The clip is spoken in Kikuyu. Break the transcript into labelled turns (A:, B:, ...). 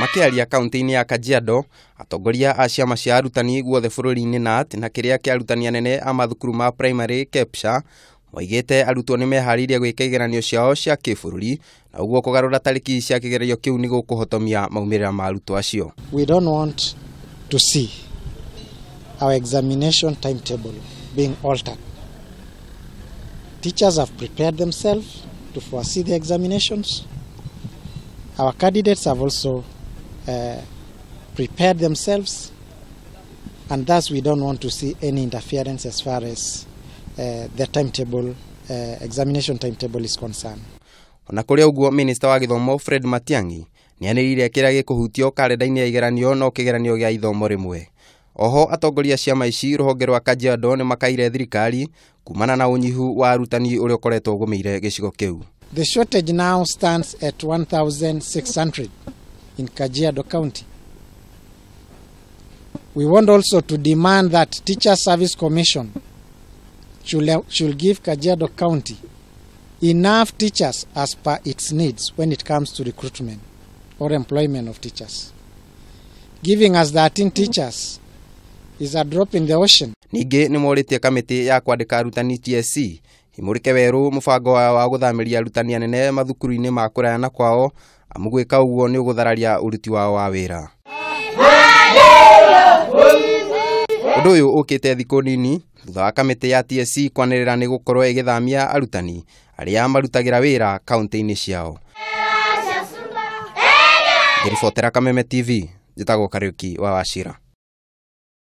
A: Makĩaria kaunti-inĩ ya Kajiado, atongoria a ciama cia arutani guothe bũrũri-inĩ KNUT na kĩrĩa kĩa arutani anene a mathukuru ma primary KEPSHA moigĩte arutwo nĩ meharĩirie gwĩka igeranio ciao cia kĩbũrũri na ũguo kũgarũra tarĩki cia kĩgeranio kĩu nĩ gũkũhotomia maumĩrĩra ma arutwo acio.
B: We don't want to see our examination timetable being altered. Teachers have prepared themselves to foresee the examinations. Our candidates have also prepared themselves, and thus we don't want to see any interference as far as the timetable, examination timetable is concerned.
A: Ona kũrĩ ũguo, Minista wa Gĩthomo Fred Matiang'i nĩanĩrĩire kĩrĩa gĩkũhutio karenda-inĩ ya igeranio no kĩgeranio gĩa ithomo rĩmwe. Oho atongoria ciama ici rũhonge rwa Kajiado nĩ makaire thirikari kumana na ũnyihu wa arutani ũrĩa ũkoretwo ũgũmĩire gĩcigo kĩu.
B: The shortage now stands at 1,600 in Kajiado County. We want also to demand that Teacher Service Commission should give Kajiado County enough teachers as per its needs when it comes to recruitment or employment of teachers. Giving us 13 teachers is a drop in the ocean.
A: Ningĩ nĩ morĩtie kamĩtĩ ya kwandĩka arutani TSC imũrĩke werũ mũbango wao wa gũthamĩria arutani anene mathukuru-inĩ ma kũraya na kwao, amu gwĩka ũguo nĩ ũgũthararia ũruti wao wa wĩra. Ũndũ ũyũ ũkĩte thikũ nini thutha wa kamĩtĩ ya TSC kwanĩrĩra nĩ gũkorwo ĩgĩthamia arutani arĩa marutagĩra wĩra kaunti-inĩ ciao. Ngĩribotera Kameme TV, njĩtagwo Kariuki wa Wachira.